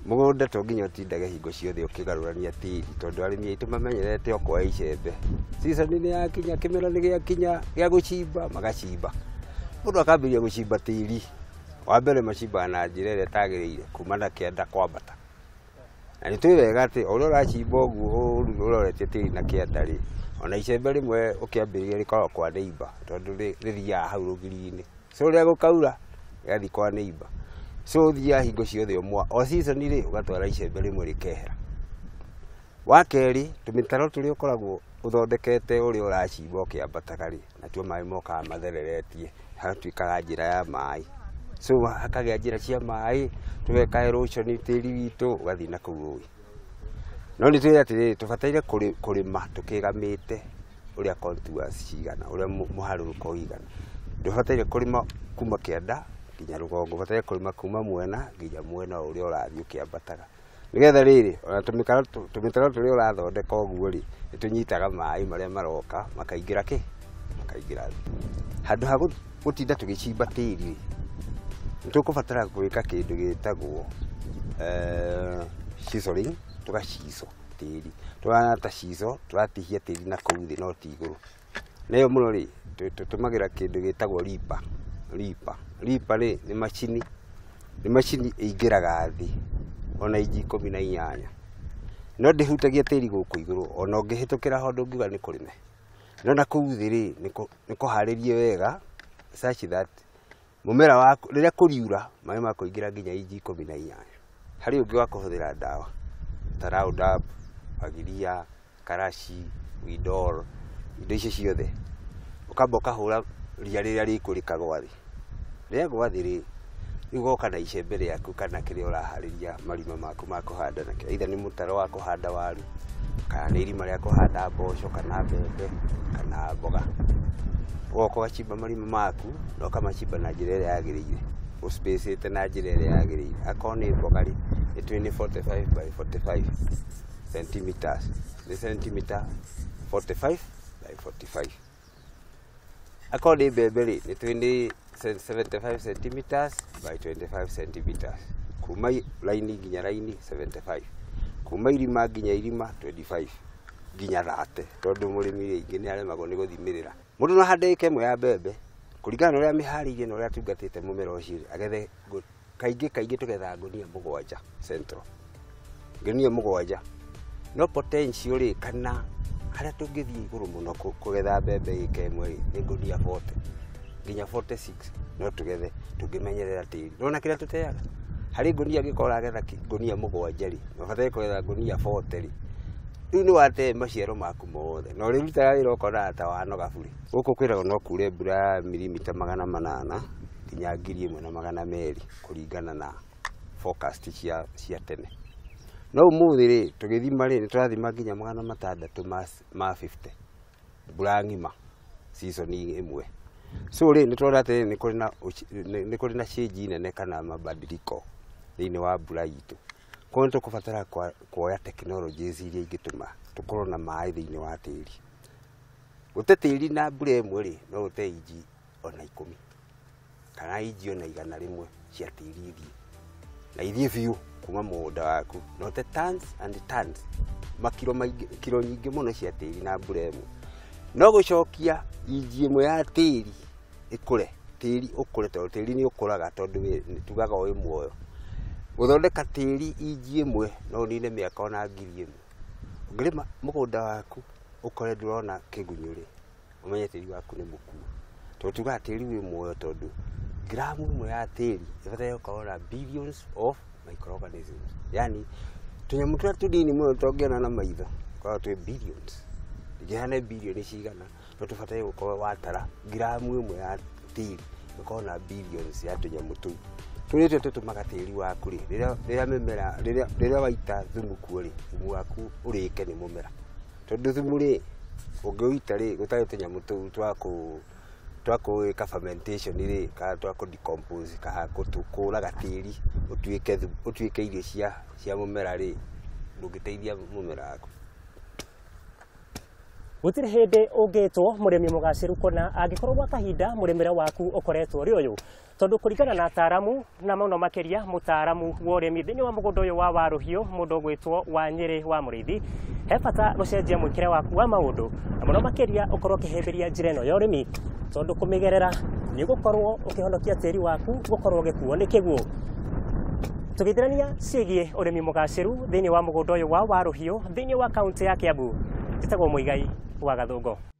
Mũgũnda to nginya ũtindage hingo ciothe ũkĩgarũrania tĩri, tondũ arĩmi aitũ mamenyerete o kuoya icembe. Season nĩ yakinya, kĩmera nĩ gĩakinya gĩa gũcimba, magacimba. Mũndũ akambĩrĩria gũcimba tĩri, wa mbere macimbaga na njĩra ĩrĩa ĩtagĩrĩire, kuma na kĩanda kwambata. Na nĩ tũĩ wega atĩ o ũrĩa ũracimba ũguo ũroretie tĩri na kĩanda rĩ, ona icembe rĩmwe ũkĩambĩrĩria rĩkoragwo kwa neighbour, tondũ rĩthiaga hau rũgiri-inĩ. So rĩrĩa gũkaura, rĩgathiĩ kwa neighbour. So ũthiaga hingo ciothe o season rĩ, ũgatwara icembe rĩmwe rĩkehera. Wa kerĩ, tũmĩtaro tũrĩa ũkoragwo ũthondekete ũrĩa ũracimba ũkĩambataga rĩ, natuo maĩ mokaga mathereretie, hagatuĩkaga njĩra ya maĩ. So hakagĩa njĩra cia maĩ, tũgeka erosion tĩri witũ ũgathiĩ na kũu rũĩ. No nĩ tũĩ atĩrĩrĩ, tũbataire kũrĩma tũkĩgamĩte ũrĩa contours cigana, ũrĩa mũharũrũko ũigana. Ndũbataire kũrĩma kuma kĩanda nginya rũgongo, ũbataire kũrĩma kuma mwena nginya mwena ũrĩa ũrathiĩ ũkĩambataga. Nĩgetha rĩrĩ, ona tũmĩtaro tũrĩa ũrathondeka ũguo rĩ, nĩ tũnyitaga maĩ marĩa maroka makaingĩra kĩ? Makaingĩra thĩ. Handũ ha gũtinda tũgĩcimba tĩri rĩ, nĩ tũkũbatara gwĩka kĩndũ gĩtagwo chiseling, tũgacico tĩri. Tũrahana ta cico, tũratihia tĩri na kũu thĩ no ti igũrũ. Na ĩyo mũno rĩ, tũtũmagĩra kĩndũ gĩtagwo ripper. Ripper. Ripper rĩ, nĩ macini, nĩ macini ĩingĩraga thĩ ona inji 18. No ndĩhutagia tĩri gũkũ igũrũ, ona ũngĩhĩtũkĩra ho ndũngiuga nĩ kũrĩme. No na kũu thĩ rĩ, nĩ kũharĩrie wega such that mũmera waku rĩrĩa kũriura maĩ makũingĩra nginya inji 18. Harĩ ũngĩ wa kũhũthĩra ndawa ta Roundup, Fagilia, Karashi, Weedol, indo icio ciothe. Ũkamba ũkahũra ria rĩrĩa rĩkuo rĩkagwa thĩ. Rĩagwa thĩ rĩ, rĩu ũgoka na icembe rĩaku kana kĩrĩa ũraharĩria marima maku ma kũhanda nakĩo, either nĩ mũtaro wa kũhanda waru, kana nĩ irima rĩa kũhanda mboco kana mbembe kana mboga. Ũgoka ũgacimba marima maku na ũkamacimba na njĩra ĩrĩa yagĩrĩire, ũspacĩte na njĩra ĩrĩa yagĩrĩire. Akorwo nĩ mboga rĩ, nĩ tũĩ nĩ 45 by 45 centimeters, nĩ centimeter 45 by 45. Akorwo nĩ mbembe rĩ, nĩ tũĩ nĩ 75 centimeters by 25 centimeters. Kuma raini nginya raini 75, kuma irima nginya irima 25 nginya 30, tondũ mũrĩmi rĩngĩ nĩ aremagwo nĩ gũthimĩrĩra. Mũndũ no ahande ĩka ĩmwe ya mbembe kũringana na ũrĩa amĩharĩirie na ũrĩa atungatĩte mũmera ũcio rĩ, agethe kaingĩ kaingĩ tũgethaga ngũnia 7 central, ngũnia 7. No potential rĩ, kana harĩa tũngĩthiĩ igũrũ mũno kũgetha mbembe ĩka ĩmwe rĩ, nĩ ngũnia 40 nginya 46 no tũgethe tũngĩmenyerera tĩri. Nĩwona kĩrĩa tũteaga? Harĩ ngũnia angĩkorwo ũragetha ngũnia 7 rĩ, na ũbataire kũgetha ngũnia 40 rĩ, rĩu nĩ wate maciaro maku mothe na ũrĩrutaga wĩra ũkonaga ta wanoga burĩ. Gũkũ kwĩragwo no kure mbura ya mirimita 800 nginya 1200 kũringana na forecast cia tene. No ũmũthĩ rĩ, tũgĩthima rĩ, nĩ tũrathima nginya 650 mbura ng'ima season ĩmwe. So rĩ, nĩ tũrona atĩrĩrĩ, nĩ kũrĩ na change nene kana mabadiliko thĩinĩ wa mbura itũ. Koguo nĩ tũkũbatara kuoya technologies iria ingĩtũma tũkorwo na maĩ thĩinĩ wa tĩri. Gũte tĩri na mbura ĩmwe rĩ, no ũte inji ona 10 kana inji ona 100 cia tĩri ithiĩ na ithiĩ biũ kuma mũgũnda waku, na ũte tons and tons, makiro maingĩ, kiro nyingĩ mũno cia tĩri na mbura ĩmwe. No gũcokia inji ĩmwe ya tĩri ĩkũre, tĩri ũkũre, tondũ tĩri nĩ ũkũraga, tondũ tugaga wĩ muoyo. Gũthondeka tĩri inji ĩmwe no ũnine mĩaka ona 1000. Ũngĩrĩma mũgũnda waku ũkore ndũrona kĩgunyũ rĩ, ũmenye tĩri waku nĩ mũkuũ. Tondũ tugaga tĩri wĩ muoyo, tondũ gramu ĩmwe ya tĩri ĩbataire gũkorwo na billions of microorganisms. Yani tũnyamũ tũrĩa tũnini mũno tũngĩona na maitho tũkoragwo twĩ billions. Ndingĩhana bilioni cigana, no tũbataire gũkorwo watara gramu ĩmwe ya tĩri ĩkorwo na billions ya tũnyamũ tũu. Tũu nĩtuo tũtũmaga tĩri waku rĩ, rĩrĩa mĩmera, rĩrĩa waita thumu kuo rĩ, thumu waku ũrĩke nĩ mũmera. Tondũ thumu rĩ, ũngĩũita rĩ, gũtarĩ tũnyamũ tũu twa gwĩka fermentation rĩ, kana twa kũ decompose, kana kũraga tĩri ũtuĩke thumu, ũtuĩke irio cia mũmera rĩ, ndũngĩteithia mũmera waku. Gũtirĩ hĩndĩ ũngĩtwo mũrĩmi mũgacĩru kũna angĩkorwo gwa kahinda mũrĩmĩre waku ũkoretwo ũrĩ ũyũ, tondũ kũringana na ataramu na mũno makĩria mũtaramu wa ũrĩmi thĩinĩ wa mũgũnda ũyũ wa Warũhiũ, mũndũ ũgwĩtwo wa Nyĩrĩ wa Mũrĩithi, he bata gũcenjia mwĩkĩre waku wa maũndũ na mũno makĩria ũkorwo ũkĩhĩmbĩria njĩra ĩno ya ũrĩmi, tondũ kũmĩgerera nĩ ũgũkorwo ũkĩhonokia tĩri waku gũkorwo ũgĩkuo nĩ kĩguũ. Tũgĩthirania ciĩgiĩ ũrĩmi mũgacĩru thĩinĩ wa mũgũnda ũyũ wa Warũhiũ thĩinĩ wa kaũntĩ ya Kiambu, njĩtagwo Mũigai wa Gathũngũ.